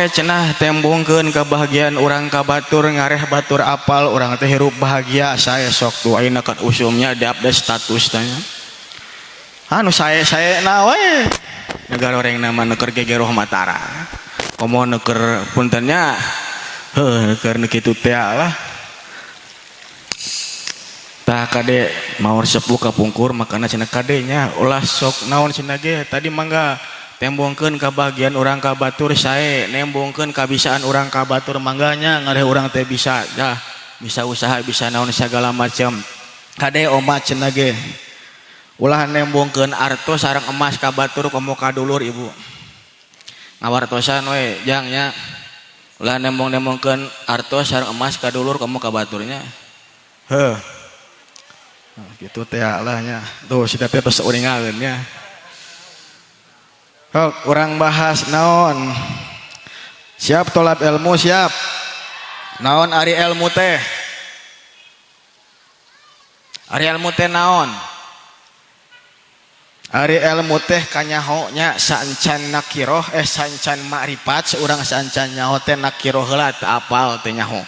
we cenah tembongkeun kebahagiaan urang ka batur ngareh batur apal urang teh hirup bahagia sae sok tuh ayeuna kan usumnya di-update status tanya. Anu sae-sae na we. Negara orang nama nu keur gegeroh matara. Komo nu keur puntennya heuh keur nu kitu teh lah. Tah kade maur sepuh kapungkur makana cenah kade nya ulah sok naon cenah ge tadi mangga tembongkeun kabahagiaan urang ka batur sae nembongkeun kabisaan urang ka batur mangga nya ngareh urang teh bisa dah bisa usaha bisa naon segala macam kade omat cenah ge ulah nembongkeun artos sareng emas ka batur komo ka dulur ibu ngawartosan we jang nya ulah nembong-nembongkeun artos sareng emas ka dulur komo ka baturnya heuh. Nah, gitu teh lah nya. Tuh si teteh tos uningalkeun nya. Hok, urang bahas naon? Siap tolab ilmu siap. Naon ari ilmu teh? Ari ilmu teh naon? Ari ilmu teh kanyaho nya saencan nakiroh saencan makrifat seurang saencan nyaho teh nakiroh heula teu apal teh nyaho.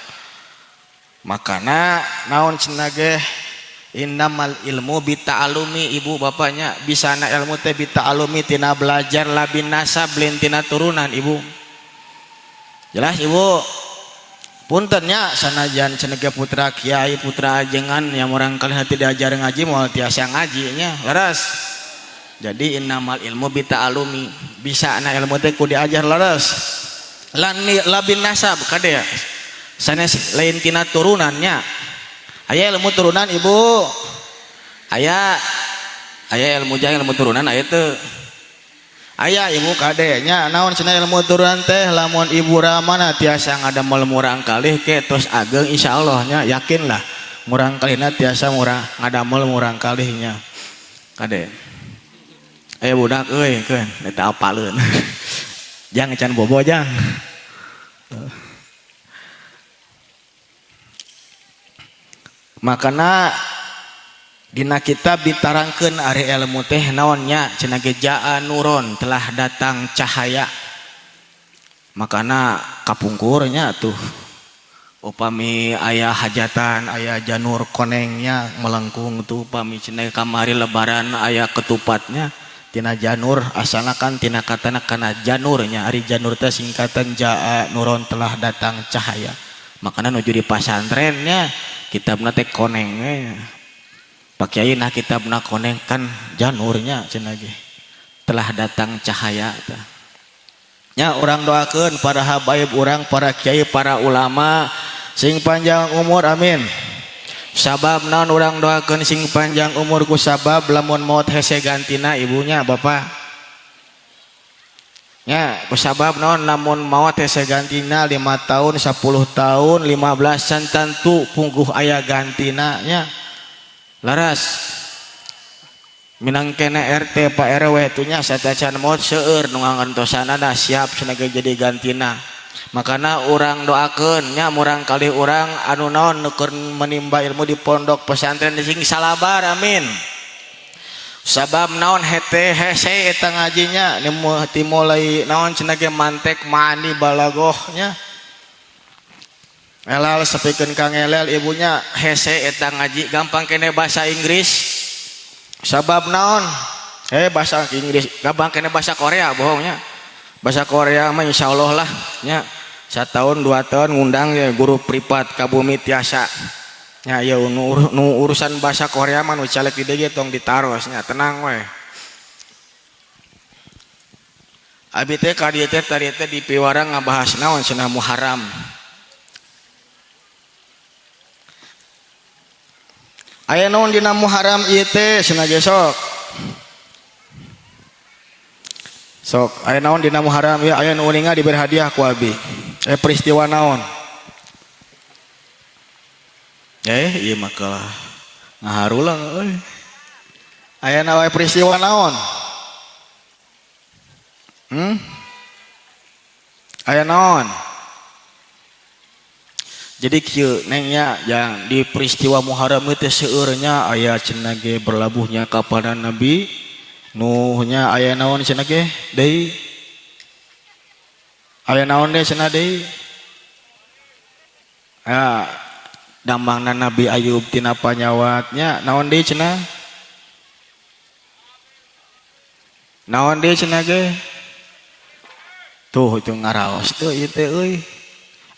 Makana naon cenah ge innamal ilmu bita'alumi ibu bapaknya bisana ilmu teh bita'alumi tina belajar labin nasab lain tina turunan ibu jelas ibu puntennya sanajan cenah ge putra kiai putra ajengan yang orang kali hati diajar ngaji moal tiasa ngaji nya leres jadi innamal ilmu bita'alumi bisana ilmu teh ku diajar leres labin nasab kade sanes lain tina turunannya. Aya ilmu turunan ibu. Aya aya ilmu jang ilmu turunan aya teu. Aya ibu kade nya naon cenah ilmu turunan teh lamun ibu ramana tiasa ngadamel murang kalih ke tos ageng insyaallah nya yakinlah murang kalihna tiasa murang ngadamel murang kalihnya. Kade. Aya budak euy keun eta apaleun. Jang can bobo jang. Makana dina kitab ditarangkeun ari ilmu teh naon nya cenah ge jaa nuron telah datang cahaya. Makana kapungkur nya tuh upami aya hajatan aya janur konengnya melengkung tuh upami cenah kamari lebaran aya ketupatnya tina janur asalna kan tina katana kana janurnya ari janur teh singkatan jaa nuron telah datang cahaya. Makana nuju di pasantrennya kitabna teh koneng we. Pak Kiai nah kitabna koneng kan janurnya cenah ge. Telah datang cahaya tah. Nya urang doakeun para habaib urang, para kiai, para ulama sing panjang umur amin. Sabab naon urang doakeun sing panjang umur ku sabab lamun maot hese gantina ibunya bapak. Nya ku sabab naon lamun maot hese gantina 5 tahun, 10 tahun, 15 can tentu pungguh aya gantina nya. Laras minang kene RT Pak RW tuh nya satacan maot seueur nu ngantosanana siap cenah ge jadi gantina. Makana urang doakeun nya murang kalih urang anu naon nu keur menimba ilmu di pondok pesantren sing salabar amin. Sabab naon hete hese eta ngajinya dimulai naon cenah ge mantek mani balagohnya. Elal sepikeun ka ngelel ibunya hese eta ngaji gampang kene bahasa Inggris. Sabab naon? Bahasa Inggris gampang kene bahasa Korea bohongnya. Bahasa Korea mah insyaallah lah nya. Satahun 2 tahun ngundang ya guru privat ka bumi tiasa. Nya ieu nu urusan bahasa Korea mah nu calek di dieu tong ditaros nya tenang we. Abi teh ka dieu teh tadi teh di piwarang ngabahas naon cenah Muharram. Aya naon dina Muharram ieu teh cenah ge sok. Sok aya naon dina Muharram ieu aya nu uninga diberi hadiah ku abi. Peristiwa naon? Ieu mah kalah ngaharulang euy. Aya naon peristiwa naon? Aya naon? Jadi kieu neng nya yang di peristiwa Muharram ieu teh seueurnya aya cenah ge berlabuhnya kapal Nabi Nuhnya aya naon cenah ge deui? Aya naon deui cenah deui? Ah, damangna Nabi Ayub tina panyawatnya naon deui cenah? Naon deui cenah ge? Tuh itu ngaraos tuh ieu teh euy.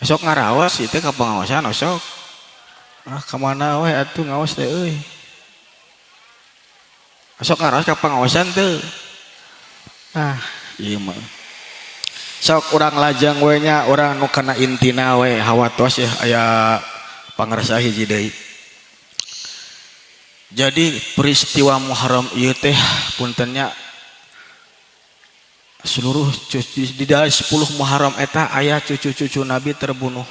Sok ngaraos ieu teh ka pangaosan osok. Ah ka mana we atuh ngaos teh euy. Sok ngaraos ka pangaosan teu. Ah, ieu mah. Sok urang lajeng we nya urang nu kana intina we hawatos ya aya pangarsa hiji deui. Jadi peristiwa Muharram ieu teh puntennya seluruh cucu di dalam 10 Muharram eta aya cucu-cucu Nabi terbunuh.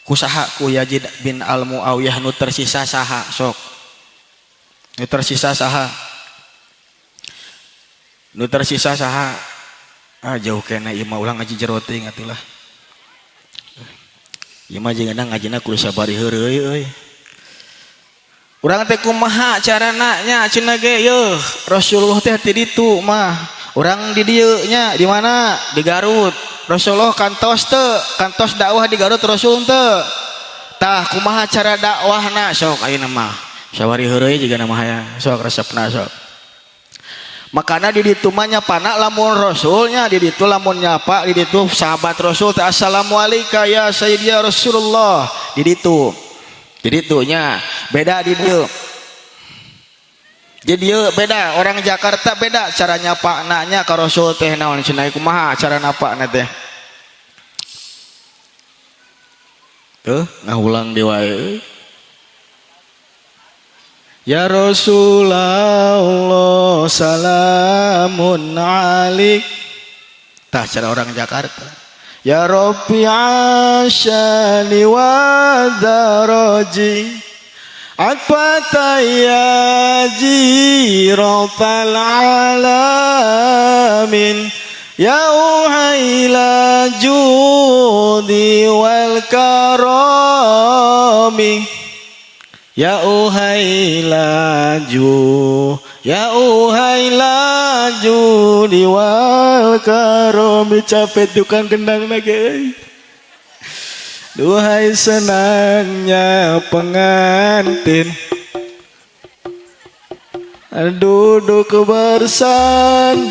Kusaha ku Yazid bin Al-Muawiyah nu tersisa saha sok. Nu tersisa saha? Nu tersisa saha? Ah jauh kena ieu mah ulah ngaji jero teuing atuh lah. Ieu mah jeung ngajina kudu sabari heureuy euy. Urang teh kumaha carana nya cenah ge yeuh Rasulullah teh ti ditu mah. Urang di dieu nya di mana? Di Garut. Rasulullah kantos teu? Kantos dakwah di Garut Rasul teu? Tah kumaha cara dakwahna sok ayeuna mah. Sawari heureuy jiga mah aya sok resepna sok. Makana di ditu mah nyapana lamun Rasulnya di ditu lamun nyapa di ditu sahabat Rasul teh assalamualaikum ya sayyidi ya Rasulullah di ditu. Di ditu nya beda di dieu. Di dieu beda orang Jakarta beda cara nyapana nya ka Rasul teh naon cenah kumaha cara napana teh. Tuh ngahulang deui wae. Ya Rasulullah salamun alik. Tah cara orang Jakarta. Ya Rabbi asyani wa daraji atbata ya jiratal alamin ya uhaila judi wal karami ya uhaila ju ya uhaila judi wal karami. Capek tukang kendang lagi. Duhai senangnya pengantin duduk bersanding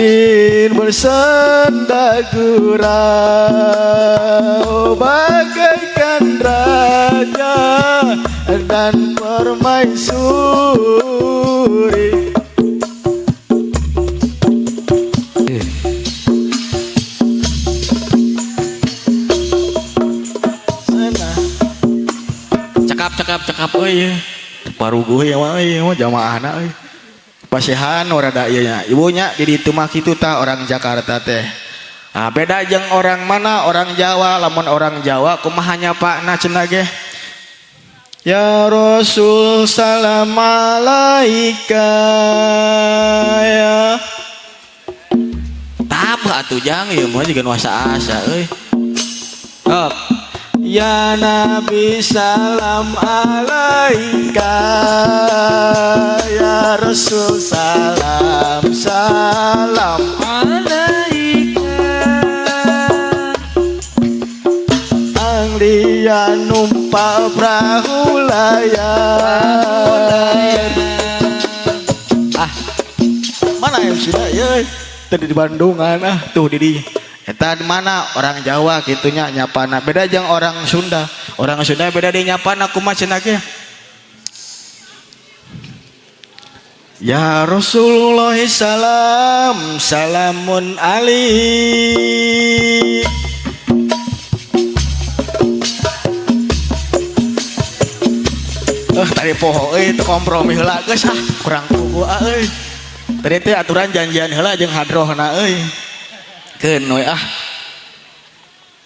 bersenda gurau bagaikan raja dan permaisuri. Cakap cakap cakap euy. Paruguh ya mah euy mah jamaahna euy. Pasihan rada ieu nya. Ibunya di ditu mah kitu tah orang Jakarta teh. Ah beda jeung orang mana? Orang Jawa. Lamun orang Jawa kumaha nyapana cenah ge? Ya Rasul salam alaika ya. Tabah atuh jang ieu mah jiga nu asa-asa euy. Hop. Ya Nabi salam alaika ya Rasul salam salam alaika. Anglia numpak perahu layar. Ah mana MC na ye tadi di Bandungan ah tuh di dinya. Eta di mana orang Jawa gitunya nyapana beda jeung orang Sunda. Orang Sunda beda di nyapana kumaha cenah ge? Ya Rasulullah salam salamun alaik. Tadi poho euy teu kompromi heula geus ah kurang pugu ah euy. Tadi teh aturan janjian heula jeung hadrohna euy. Keun we ah.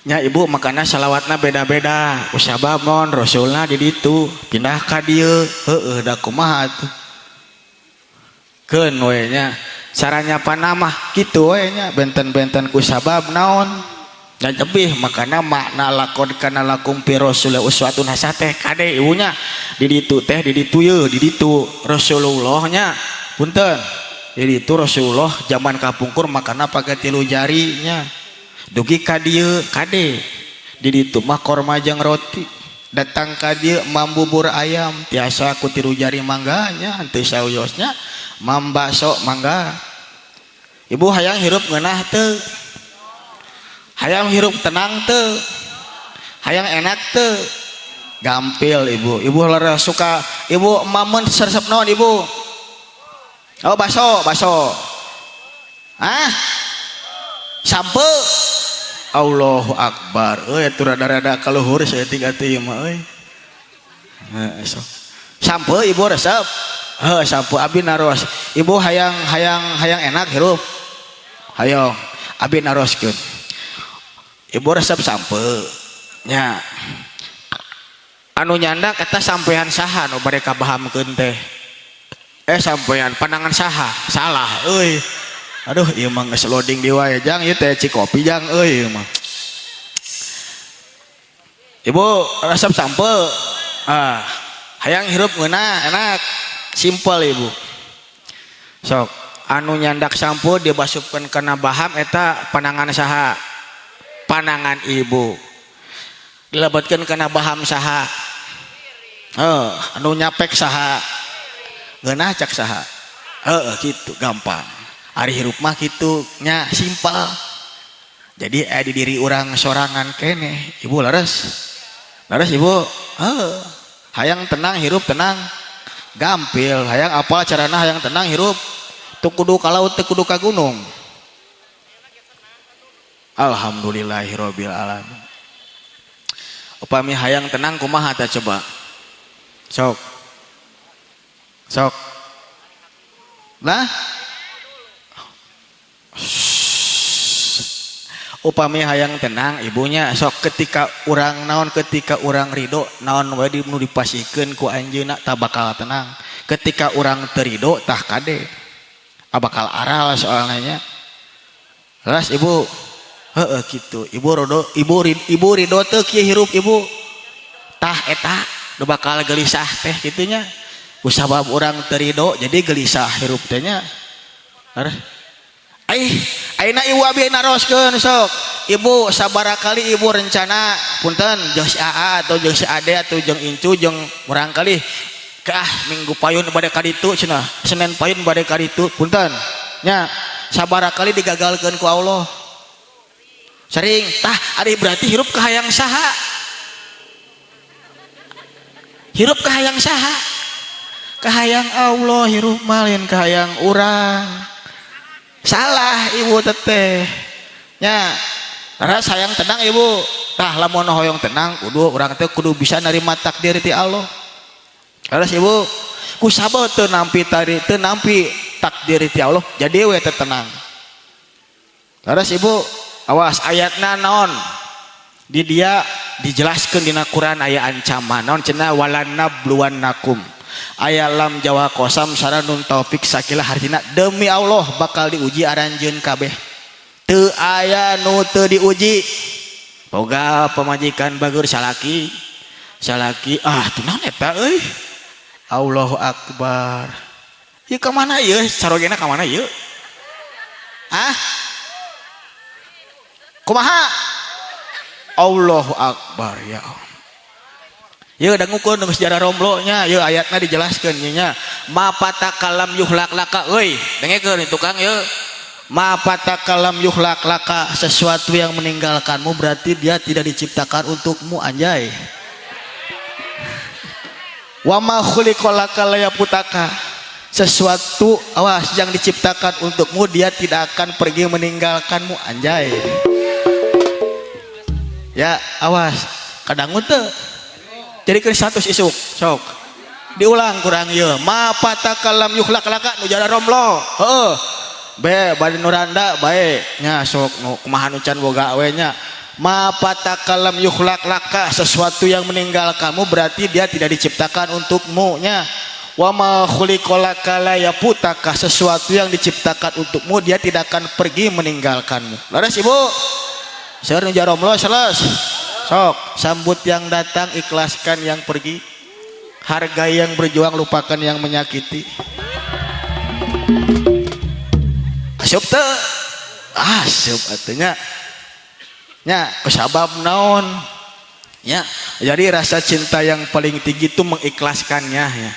Nya ibu makana salawatna beda-beda. Usabab mon Rasulna di ditu pindah ka dieu. Heueuh da kumaha atuh. Keun we nya. Cara nyapana mah kitu we nya benten-benten ku sabab naon. Dan lebih makana makna lakon kana lakum fi rasul uswatun hasanah teh kade ibunya di ditu teh di ditu ye di ditu Rasulullah nya punten di ditu Rasulullah zaman kapungkur makana pakai tilu jarinya. Dugi ka dieu kade di ditu mah korma jeung roti. Datang ka dieu mam bubur ayam tiasa ku tilu jari mangga nya henteu sauyosnya mam bakso mangga. Ibu hayang hirup ngeunah teu? Hayang hirup tenang teu? Hayang enak teu? Gampil ibu. Ibu leres suka ibu mamun resep naon ibu? Oh baso, baso. Ah? Sampe. Allahu Akbar. Euy atuh rada-rada kaluhur saeutik atuh ieu mah euy. Heeh sok. Sampe ibu resep. Heuh sampe abi naros. Ibu hayang hayang hayang enak hirup. Hayang abi naroskeun. Ibu resep sampe. Nya. Anu nyandak eta sampean saha nu bade kabahamkeun teh? Sampean pandangan saha? Salah euy. Aduh ieu mah geus loading di wae jang ieu teh cikopi jang euy ieu mah. Ibu resep sampe. Ah, hayang hirup ngeunah enak. Simpel ibu. Sok anu nyandak sampo dibasupkeun kana baham eta pandangan saha? Pandangan ibu. Dilebetkeun kana baham saha? Heuh, anu nyapek saha? Ngeunah cak saha? Heuh kitu gampang. Ari hirup mah kitu nya simpel. Jadi aya di diri urang sorangan keneh. Ibu leres? Leres ibu? Heuh. Hayang tenang hirup tenang. Gampil, hayang apal carana hayang tenang hirup. Teu kudu ka laut, teu kudu ka gunung. Alhamdulillahirabbil alamin. Upami hayang tenang kumaha tah coba? Sok. Sok. Nah, upami hayang tenang ibunya sok ketika urang naon ketika urang ridho naon wae nu dipasihkeun ku anjeunna tah bakal tenang. Ketika urang teu ridho tah kade bakal aral soalnya nya. Leres ibu? Heeh kitu. Ibu rodo ibu ibu ridho teu kieu hirup ibu? Tah eta nu bakal gelisah teh kitu nya. Kusabab urang teu ridho jadi gelisah hirup teh nya. Leres? Aih, ayeuna ibu abi naroskeun sok. Ibu sabaraha kali ibu rencana punten jeung si AA atau jeung si Ade atau jeung Incu jeung murangkalih kah minggu payun bade ka ditu cenah, Senin payun bade ka ditu punten. Nya sabaraha kali digagalkeun ku Allah. Sering. Tah ari berarti hirup kahayang saha? Hirup kahayang saha? Kahayang Allah hirup mah lain kahayang urang. Salah ibu teteh nya. Karena sayang tenang ibu. Tah lamun hoyong tenang kudu urang teh kudu bisa nerima takdir ti Allah. Terus ibu ku sabab teu nampi tari teu nampi takdir ti Allah jadi we teu tenang. Terus ibu awas ayatna naon di dia dijelaskeun dina Quran aya ancaman naon cenah walanabluwannakum aya lam jawa kosam saranun taufik sakilah hartina demi Allah bakal diuji aranjeun kabeh teu aya nu teu diuji. Boga pamajikan bager salaki salaki ah teu naon eta euy. Allahu akbar. Ieu ka mana ieu sarogena ka mana ieu? Ah kumaha? Allahu akbar ya Allah. Ieu dangukeun sejarah romblonya, ieu ayatna dijelaskeun nya. Ma patakalam yuhlak laka euy, dengekeun tukang ieu. Ma patakalam yuhlak laka, sesuatu yang meninggalkanmu berarti dia tidak diciptakan untukmu anjay. Wa ma khuliqalaka layaputaka, sesuatu awas yang diciptakan untukmu dia tidak akan pergi meninggalkanmu anjay. Ya awas kadang teu jadi ke 100 isuk sok diulang kurang ieu ma patakalam yuhlak laka nu jara romlo heuh be bade nu randa bae nya sok nu kumaha nu can boga we nya. Ma patakalam yuhlak laka, sesuatu yang meninggalkanmu berarti dia tidak diciptakan untukmu nya. Wa ma khuliqalaka la yaputaka, sesuatu yang diciptakan untukmu dia tidak akan pergi meninggalkanmu. Leres ibu? Seur nu jaromlo seles. Sok sambut yang datang, ikhlaskan yang pergi. Hargai yang berjuang, lupakan yang menyakiti. Asup teu? Asup atunya. Nya kusabab naon? Ya, jadi rasa cinta yang paling tinggi itu mengikhlaskannya ya.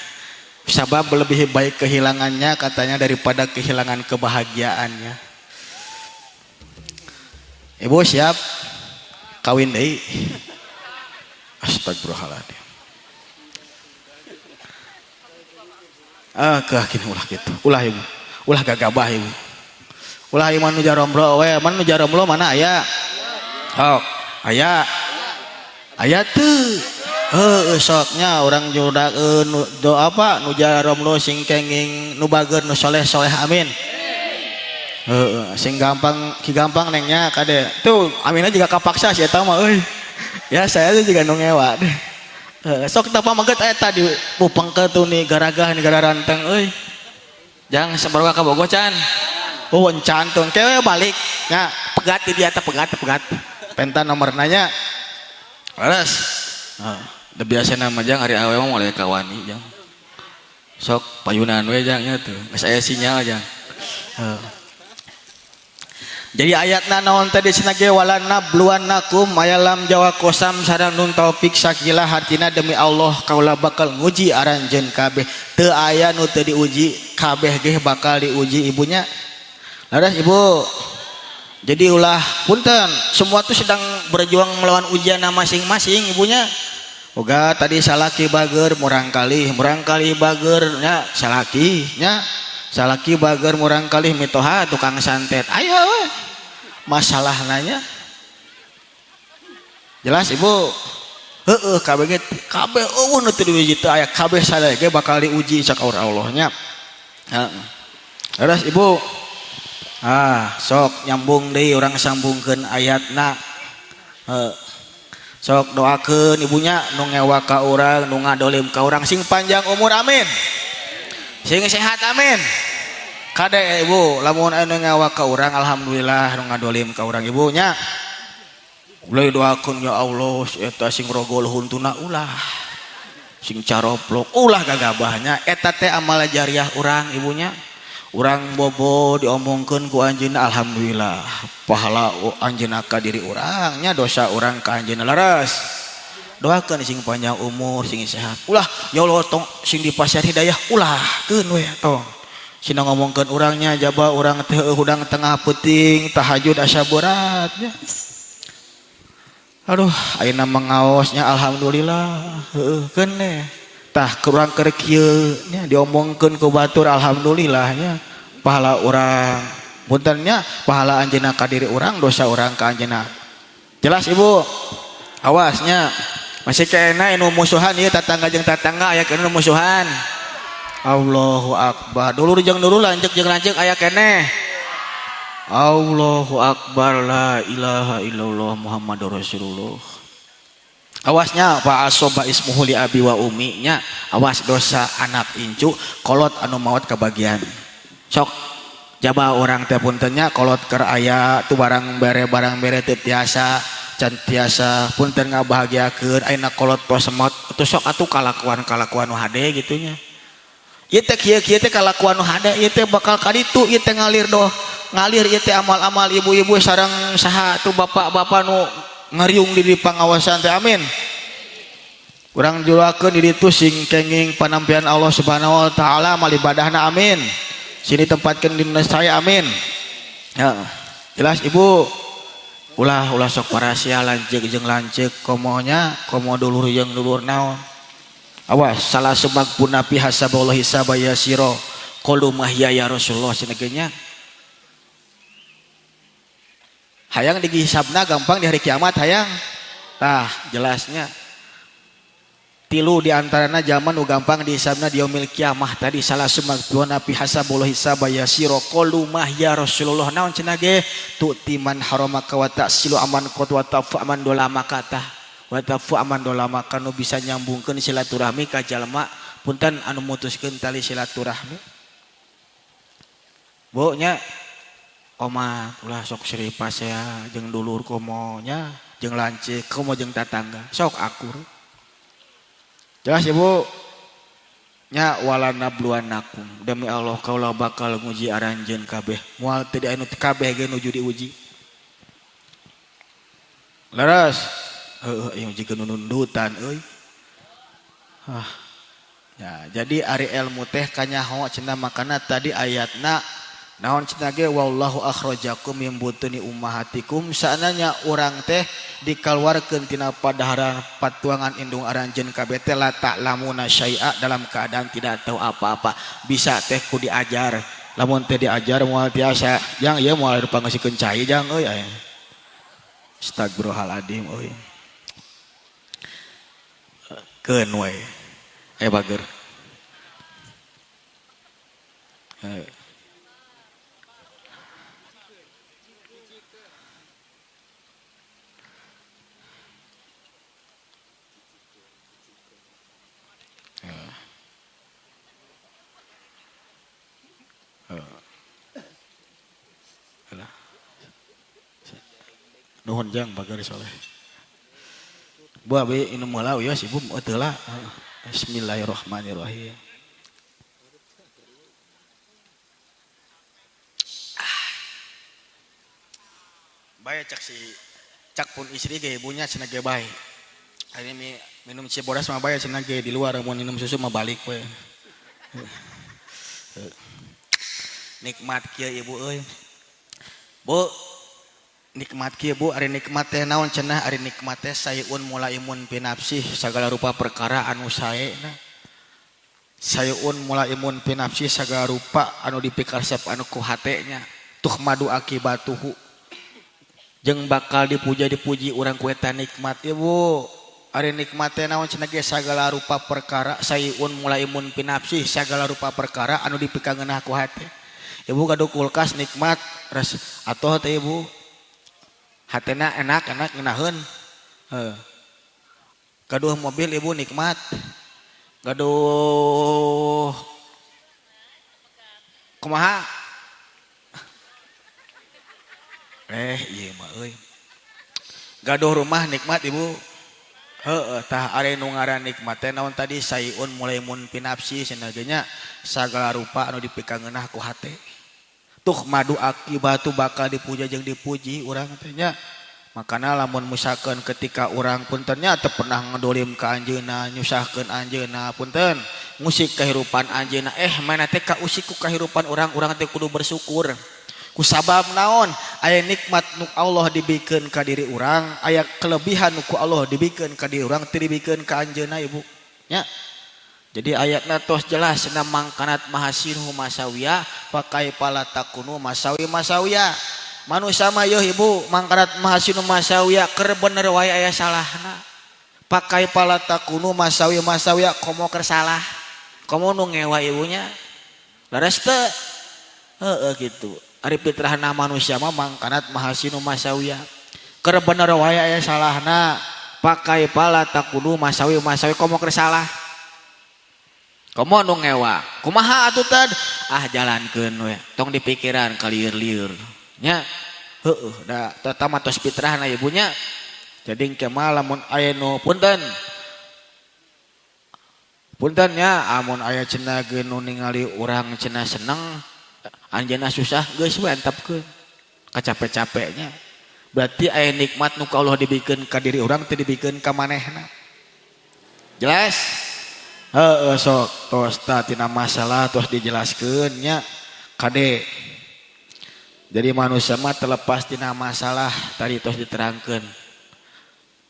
Sabab lebih baik kehilangannya katanya daripada kehilangan kebahagiaannya. Ibu siap kawin deui? Astagfirullahaladzim. Ah, kini ulah gitu. Ulah ibu. Ulah gagabah ibu. Ulah ieu nu jaromblo we, man nu jaromblo mana aya? Sok, aya. Aya teu. Heueuh soknya urang judak nu do apa nu jaromblo sing kenging nu bager nu soleh-soleh amin. Heeh, sing gampang ki gampang nengnya kade. Tuh aminna juga kapaksa si eta mah euy. Ya saya tuh juga nu ngewa deh. Sok tapa maget eta di pupengkeun tuh nih garagah nih gararanteng euy. Jang sabaroga ka Bogo can. Oh encan tuh kewe balik nya pegat di dia teh pegat pegat. Penta nomor nanya. Leres. Heeh, da biasa nama jang ari awewe mah moal kawani jang. Sok payunan we jang nya tuh. Geus aya sinyal jang. Heeh. Jadi ayatna naon tadi cenah ge wala nabluwannakum aya lam jawa kosam sareng nun taufik sakila hartina demi Allah kaula bakal nguji aranjeun kabeh. Teu aya nu teu diuji, kabeh ge bakal diuji ibunya. Leres ibu. Jadi ulah punten, semua tuh sedang berjuang melawan ujian masing-masing ibunya. Oga tadi salaki bager murangkalih, murangkalih bager nya salaki nya. Salaki bager murangkalih mitoha tukang santet. Ayo we. Masalah nanya. Jelas ibu. Heeh kabeh ge kabeh eueuh nu teu diuji teu aya kabeh sadaya ge bakal diuji cak Allah nya. Heeh. Leres ibu. Ah, sok nyambung deui urang sambungkeun ayatna. Heeh. Sok doakeun ibunya nu ngewa ka urang, nu ngadolim ka urang sing panjang umur amin. Sing sehat amin. Kade ibu, lamun aya nu ngewa ka urang alhamdulillah nu ngadolim ka urang ibunya. Ulah doakeun ya Allah si eta sing rogol huntuna ulah. Sing caroplok ulah gagabahnya eta teh amal jariah urang ibunya. Urang bobo diomongkeun ku anjeunna alhamdulillah pahala anjeunna ka diri urang nya dosa urang ka anjeunna leres. Doakeun sing panjang umur sing sehat. Ulah ya Allah tong sing dipasihan hidayah ulah keun we tong. Sina ngomongkeun urangnya jaba urang teh hudang tengah peuting tahajud asa berat nya. Aduh ayeuna mengaosnya alhamdulillah heueuh keun we. Tah kurang keur kieu nya diomongkeun ku batur alhamdulillah nya pahala urang punten nya pahala anjeunna ka diri urang dosa urang ka anjeunna. Jelas ibu? Awasnya masih kena nu musuhan ieu tatangga jeung tatangga aya keneh nu musuhan. Allahu akbar. Dulur jeung dulur lanceuk jeung lanceuk aya keneh. Allahu akbar la ilaha illallah Muhammadur Rasulullah. Awasnya fa asoba ismuhu li abi wa umi nya awas dosa anak incu kolot anu maot kebagian. Sok jaba orang teh puntennya kolot keur aya tuh barang bere teu tiasa can tiasa punten ngabahagiakeun ayeuna kolot tos maot tuh sok atuh kalakuan-kalakuan nu hade gitu nya. Ieu teh kieu-kieu teh kalakuan nu hade ieu teh bakal kaditu ieu teh ngalir doh ngalir ieu teh amal-amal ibu-ibu sareng saha tuh bapak-bapak nu ngariung di pangawasan teh amin. Urang julakeun di ditu sing kenging panampian Allah Subhanahu wa taala amal ibadahna amin. Sini tempatkeun dina saya amin. Ya, jelas ibu. Ulah ulah sok parasia lanceuk jeung lanceuk komonya komo dulur jeung dulur naon. Awas salah sebab punapi hasaballah hisaba yasiro qalu mahya ya Rasulullah cenah ge nya. Hayang dihisabna gampang di hari kiamat hayang. Tah jelasnya tilu diantarana zaman nu gampang dihisabna di yaumil kiamah tadi salah sumagtuan api hasabullah hisaba yasiro qalu mahya Rasulullah naon cenah ge tu'ti man haramaka wa ta'silu aman qad wa ta'fu aman dolama tah wa ta'fu aman dolama nu bisa nyambungkeun silaturahmi ka jalma punten anu mutuskeun tali silaturahmi. Bu nya oma ulah sok seri pasea jeung dulur komo nya jeung lanceuk komo jeung tatangga sok akur. Jelas ibu nya wala nabluwannakum demi Allah kaula bakal nguji aranjeun kabeh moal teu anu kabeh ge nuju diuji. Leres. Heueuh ieu jiga nu nundutan euy. Hah. Ya, jadi ari ilmu teh kanyaho cenah makana tadi ayatna naon cenah ge wallahu akhrajakum min butuni ummahatikum saananya urang teh dikaluarkeun tina padaharan patuangan indung aranjeun kabeh teh la ta'lamuna syai'a dalam keadaan tidak tahu apa-apa. Bisa teh ku diajar. Lamun teh diajar moal tiasa. Jang ieu moal dipangesikeun cai jang euy aya. Astagfirullahaladzim euy. Keun we. Bager. Nuhun jang bager soleh. Bu abi inum heula wios ibu teu lah. Bismillahirrahmanirrahim. Bae cak si cak pun istri ge ibunya cenah ge bae. Hari ini minum cibodas mah bae cenah ge di luar mun minum susu mah balik we. Nikmat kieu ibu euy. Bu nikmat kieu Bu, ari nikmat teh naon cenah, ari nikmat teh sayun mulaimun pinafsih sagala rupa perkara anu saena. Sayun mulaimun pinafsih sagala rupa anu dipikaresep anu ku hatenya. Tuhmadu akibatuhu. Jeung bakal dipuja-dipuji urang ku eta nikmat ibu. Ari nikmat teh naon cenah ge sagala rupa perkara sayun mulaimun pinafsih sagala rupa perkara anu dipikangeunah ku hate. Ibu gaduh kulkas nikmat res atoh teh ibu. Hatena enak-enak ngeunaheun. Heuh. Gaduh mobil ibu nikmat. Gaduh kumaha? Ieu mah euy. Gaduh rumah nikmat ibu. Heueuh tah ari nu ngaran nikmat teh naon tadi sayun mulaimun pinafsi cenah ge nya sagala rupa anu dipikangeunah ku hate. Tuh madu akibatu bakal dipuja jeung dipuji urang teh nya. Makana lamun misalkeun ketika urang punten nya teu pernah ngedolim ka anjeunna, nyusahkeun anjeunna punten, ngusik kahirupan anjeunna, mana teh kausik ku kahirupan urang, urang teh kudu bersyukur. Kusabab naon? Aya nikmat nu Allah dibikeun ka diri urang, aya kelebihan nu ku Allah dibikeun ka diri urang teu dibikeun ka anjeunna ibu. Nya. Jadi ayatna tos jelas cenah mangkanat mahasinu masawiya pakai pala takunu masawi masawiya. Manusia mah yeuh ibu mangkanat mahasinu masawiya keur bener wae aya salahna. Pakai pala takunu masawi masawiya komo keur salah. Komo nu ngewa ibunya. Leres teu? Heueuh kitu. Ari fitrahna manusia mah mangkanat mahasinu masawiya. Keur bener wae aya salahna. Pakai pala takunu masawi masawi komo keur salah. Komo nu ngewa. Kumaha atuh tad? Ah jalankeun we. Tong dipikiran kalieur-lieur. Nya. Heueuh da eta mah tos fitrahna ibunya. Jadi engke mah lamun aya nu punten. Punten nya amun aya cenah ge nu ningali urang cenah seneng anjeunna susah geus we antepkeun. Kacape-capeknya. Berarti aya nikmat nu ku Allah dibikeun ka diri urang teu dibikeun ka manehna. Jelas? Heeh sok tos ta tina masalah tos dijelaskeun nya kade. Jadi manusia mah terlepas tina masalah tadi tos diterangkeun.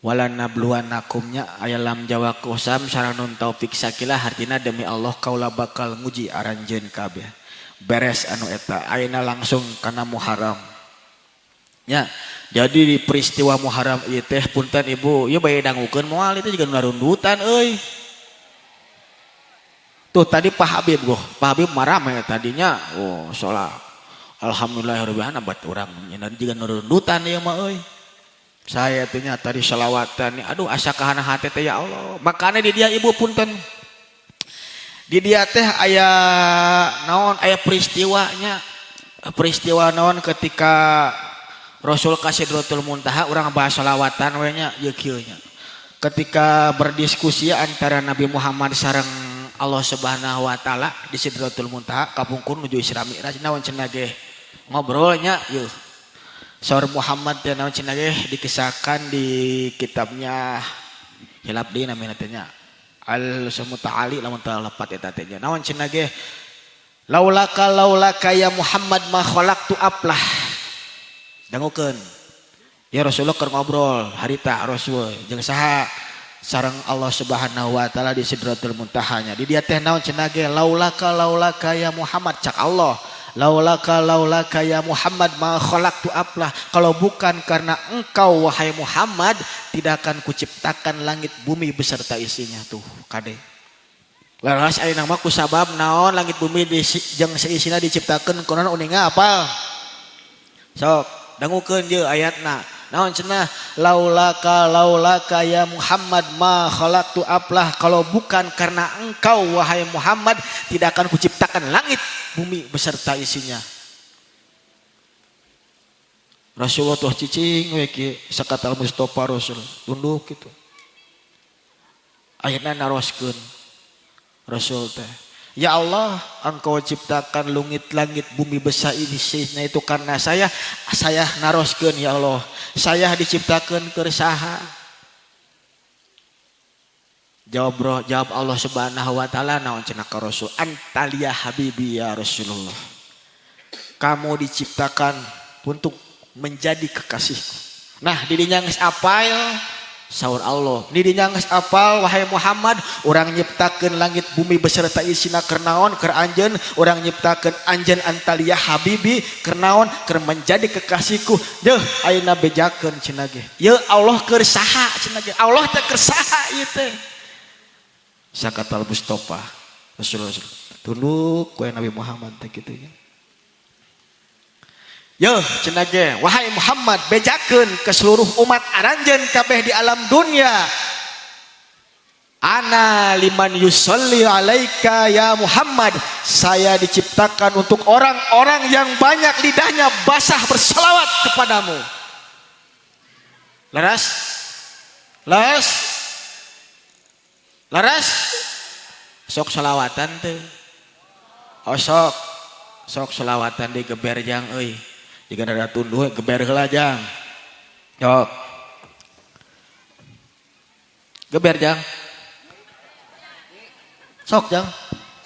Wala nabluwannakum nya aya lam jawab qasam sareng nun taufik sakilah hartina demi Allah kaula bakal nguji aranjeun kabeh. Beres anu eta ayeuna langsung kana Muharram. Nya jadi di peristiwa Muharram ieu teh punten ibu ieu bae dangukeun moal itu juga narundutan euy. Tuh tadi Pak Habib goh, Pak Habib marah ya tadinya, oh sholat, alhamdulillahirobbilalamin bat urang nyeunah juga nurundutan ieu mah euy. Saya teh nya tadi shalawatan nih, aduh asa kahana hate teh ya Allah. Makanya di dia ibu punten. Di dia teh aya naon, aya peristiwanya. Peristiwa naon ketika Rasul ka Sidratul Muntaha urang bahas shalawatan we nya ieu kieu nya. Ketika berdiskusi antara Nabi Muhammad sareng Allah Subhanahu wa taala di Sidratul Muntaha kapungkur nuju Isra Mi'raj naon cenah ge ngobrolnya yeuh. Saur Muhammad teh naon cenah ge dikisahkan di kitabnya, hilap deui namina teh nya, Al Muta'ali lamun teu lepat eta teh nya. Naon cenah ge? Laulaka laulaka ya Muhammad ma khalaqtu aflah. Dangukeun. Ya Rasulullah keur ngobrol harita Rasul jeung saha? Sareng Allah Subhanahu wa taala di Sidratul Muntahanya. Di dia teh naon cenah ge? Laulaka laulaka ya Muhammad, cak Allah. Laulaka laulaka ya Muhammad ma khalaqtu aflah. Kalau bukan karena engkau wahai Muhammad, tidak akan kuciptakan langit bumi beserta isinya tuh, kade. Laras ayeuna mah kusabab naon langit bumi di jeung seisina diciptakeun kunaon, uninga apal? Sok dangukeun ye ayatna. Naon cenah? Laulaka laulaka ya Muhammad ma khalaqtu aflah. Kalau bukan karena engkau wahai Muhammad, tidak akan kuciptakan langit bumi beserta isinya. Rasulullah tuh cicing we ki sakatal Mustafa, Rasul tunduk gitu. Akhirnya naroskeun Rasul teh, "Ya Allah, engkau ciptakan langit-langit bumi besar ini itu karena saya. Saya naroskeun, ya Allah, saya diciptakan keur saha?" Jawab bro, jawab Allah Subhanahu wa taala naon cenah ka Rasul? Anta liya habibi ya Rasulullah. Kamu diciptakan untuk menjadi kekasihku. Nah, didinya geus apal. Saur Allah, didinya geus apal wahai Muhammad, urang nyiptakeun langit bumi beserta isina keur naon? Keur anjeun. Urang nyiptakeun anjeun anta liya habibi keur naon? Keur menjadi kekasihku. Deuh, ayeuna bejakeun cenah ge. Ya Allah, keur saha cenah ge? Allah teh keur saha ieu teh? Sakatal Mustafa Rasulullah tunduk ku Nabi Muhammad teh kitu nya. Yo cenah ge, wahai Muhammad, bejakeun ke seluruh umat aranjeun kabeh di alam dunia. Ana liman yusolli alaika ya Muhammad. Saya diciptakan untuk orang-orang yang banyak lidahnya basah bersalawat kepadamu. Laras? Laras? Laras? Sok salawatan teh. Oh sok. Sok salawatan di geber jang euy. Jika ada tunduh geber heula jang. Sok. Geber jang. Sok jang.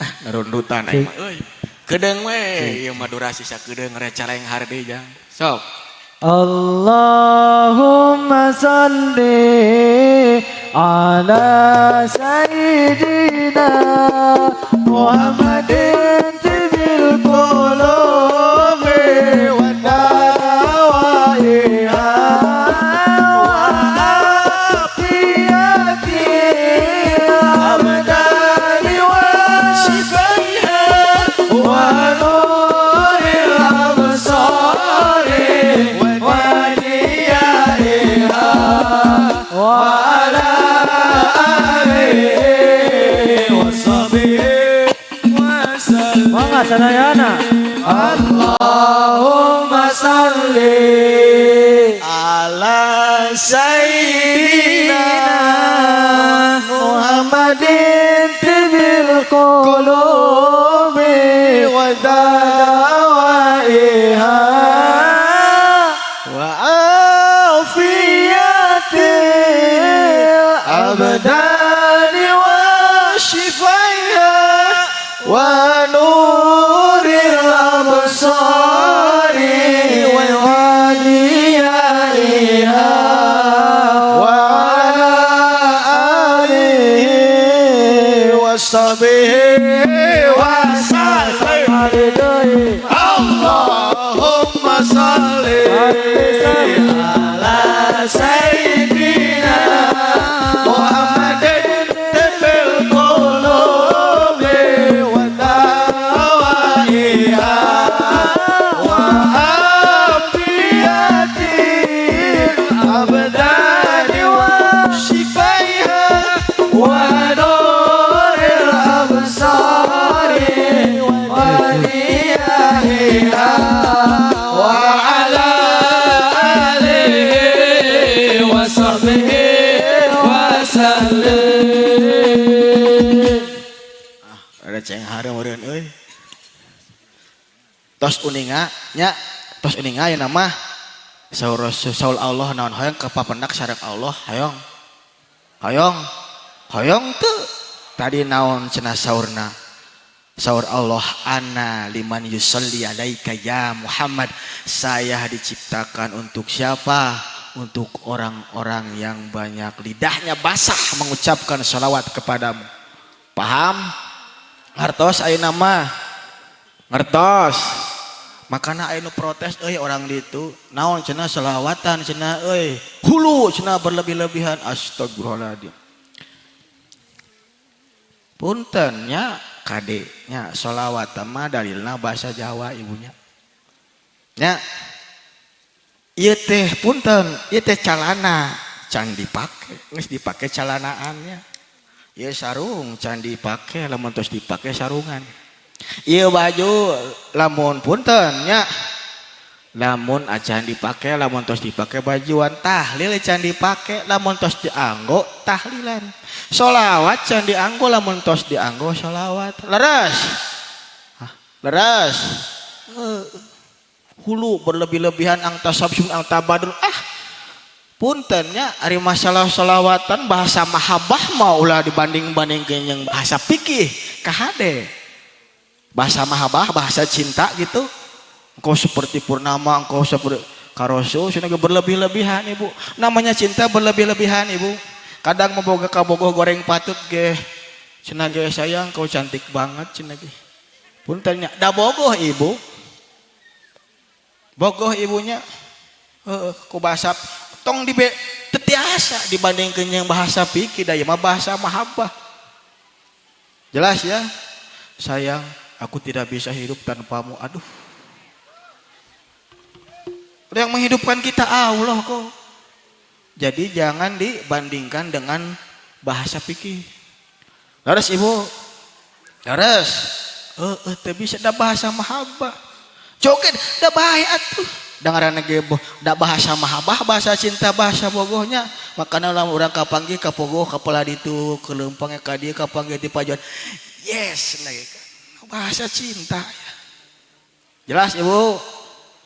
Ah, narundutan aing mah euy. Kedeung we, ieu mah durasi sakedeung recareng harde jang. Sok. Allahumma salli ala sayyidina Muhammadin tibil qulubi wa dawaiha wa afiyati abdani wa shifaiha wa nuril absari wa diyaiha wa ala alihi wa sahbihi wa sallam. Mangga sadayana. Allahumma salli ala sayyidina Muhammadin tibil qulubi wa dawaiha wa afiyatil abdani wa shifaiha wa nuril absari wa diyaiha wa ala alihi wa sahbihi wa sallam. Allahumma salli ala sayyidina Muhammadin tibil qulubi wa dawaiha wa afiyatil abdani wa shifaiha wa nuril absari wa diyaiha wa ala alihi wa sahbihi wa sallim. Ada ceng hareum meureun euy. Tos uninga nya, tos uninga ya nama Saur Rasul, saur Allah naon? Hoyong kapapendak sareng Allah, hoyong? Hoyong? Hoyong teu? Tadi naon cenah saurna? Saur Allah, ana liman yusalli alaika ya Muhammad. Saya diciptakan untuk siapa? Untuk orang-orang yang banyak lidahnya basah mengucapkan salawat kepadamu. Paham? Ngertos ayeuna mah? Ngertos? Makana aya nu protes euy, orang ditu. Naon cenah, selawatan cenah euy. Hulu cenah, berlebih-lebihan. Astagfirullahaladzim. Punten nya, kade nya, sholawat mah dalilna bahasa Jawa, ibunya nya. Ieu teh punten, ieu teh calana can dipake, geus dipake calanaannya. Ieu sarung can dipake, lamun tos dipake sarungan. Ieu baju lamun, punten nya, lamun acan dipake, lamun tos dipake bajuan. Tahlil can dipake, lamun tos dianggo tahlilan. Solawat can dianggo, lamun tos dianggo solawat. Leres? Hah, leres? Hulu berlebih-lebihan, anta sabsun anta badrun. Ah, punten nya, ari masalah solawatan bahasa mahabbah mau ulah dibanding-bandingkeun yang bahasa fikih. Kahade bahasa mahabbah, bahasa cinta gitu, engkau seperti purnama, engkau seperti karosul, sudah berlebih-lebihan, ibu. Namanya cinta berlebih-lebihan, ibu. Kadang memboga kabogoh goreng patut ge cenah ge, sayang, kau cantik banget cenah ge. Punten nya, da bogoh, ibu. Bogoh ibunya. Heeh, ku bahasa tong dibe teu tiasa dibandingkeun yang bahasa fikih, da ieu mah bahasa mahabbah. Jelas ya? Sayang, aku tidak bisa hidup tanpamu. Aduh. Yang menghidupkan kita Allah kok. Jadi jangan dibandingkan dengan bahasa fikih. Leres, ibu? Leres? Eh, bisa da bahasa mahabbah. Joget da bae atuh. Da ngaranna ge da bahasa mahabbah, bahasa cinta, bahasa bogohnya. Makana lamun urang kapanggih kapogoh kapala ditu kelempangnya ka dieu kapanggih di pajuan. Yes, lagi bahasa cinta. Jelas, ibu?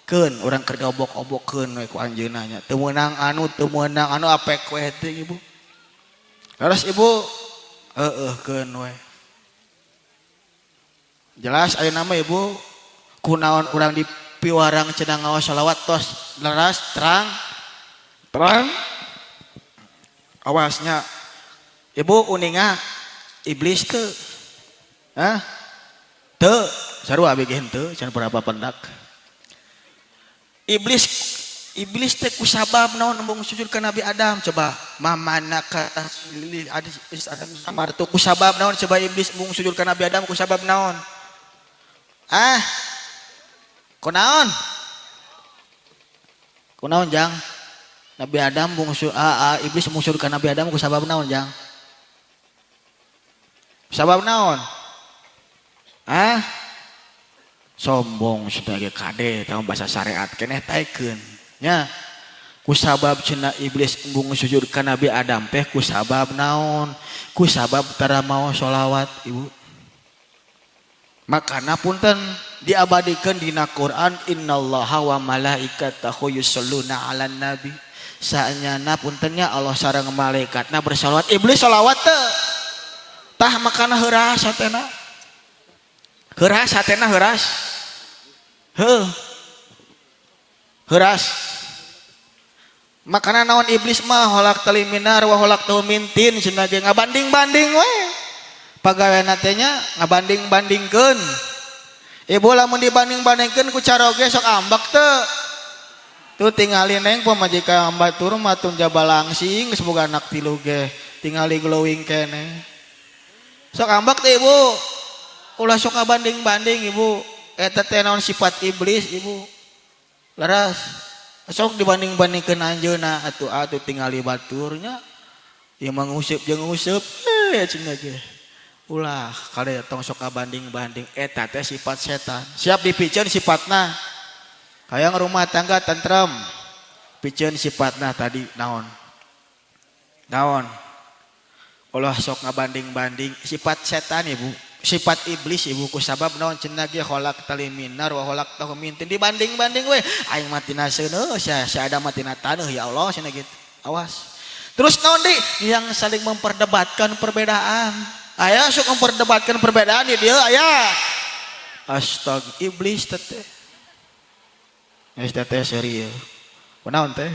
Keun urang keur obok-obokkeun we ku anjeunna nya. Teu meunang anu, teu meunang anu, apek we teh, ibu. Leres, ibu? Heeh, keun we. Jelas ayeuna mah, ibu, kunaon urang di piwarang cenah ngaos sholawat tos leras, terang? Terang? Awasnya, ibu, uninga iblis teu? Hah? Teu? Sarua abi ge henteu, can berapa pendak. Iblis, iblis teh kusabab naon embung sujud ka Nabi Adam? Coba, mamanaka Adam kusabab naon? Coba, iblis embung sujud ka Nabi Adam kusabab naon? Ah, kunaon? Kunaon, jang? Nabi Adam bungsu, ah, ah, iblis embung sujud ka Nabi Adam kusabab naon, jang? Sabab naon? Ah, sombong sebagai kade tahu bahasa syariat keneh taikeun nya. Kusabab cenah iblis embung sujud ka Nabi Adam teh kusabab naon? Kusabab tara mau sholawat, ibu. Makana punten, diabadikan dina Quran, innallaha wa malaikatahu yusholluna 'alan nabi. Saenyana, puntennya, Allah sareng malaikatna bersalawat. Iblis sholawat teu? Tah, makana heuras hatena, heuras hatena, heuras, heuh, heuras. Makana naon, iblis mah khalaqtani min nar wa khalaqtahu min tin cenah ge, ngabanding-banding we pagaweana teh nya, ngabanding-bandingkeun. Ibu, lamun dibanding-bandingkeun ku caroge sok ambek teu? Tuh tingali neng, pamajikan batur mah tong jaba langsing, geus boga anak tilu ge tingali glowing keneh. Sok ambek teh, ibu? Ulah sok ngabanding-banding, ibu. Eta teh naon, sifat iblis, ibu. Leres? Sok dibanding-bandingkeun anjeunna atuh, atuh tingali baturnya ieu mah nguseup jeung nguseup eh cenah ge. Ulah kade, tong sok ngabanding-banding, eta teh sifat setan. Siap dipiceun sifatna? Hayang rumah tangga tentrem, piceun sifatna tadi naon? Naon? Ulah sok ngabanding-banding, sifat setan, ibu. Sifat iblis ibu ku sabab naon cenah ge khalaqtali minar wa khalaqtahu min tin dibanding-banding we aing mah tina seuneuh sia sia Adam mah tina taneuh ya Allah cenah gitu. Awas. Terus naon deui yang saling memperdebatkan perbedaan. Aya sok memperdebatkan perbedaan di dieu aya. Astag iblis teteh. Geus teteh serieu. Kunaon teh?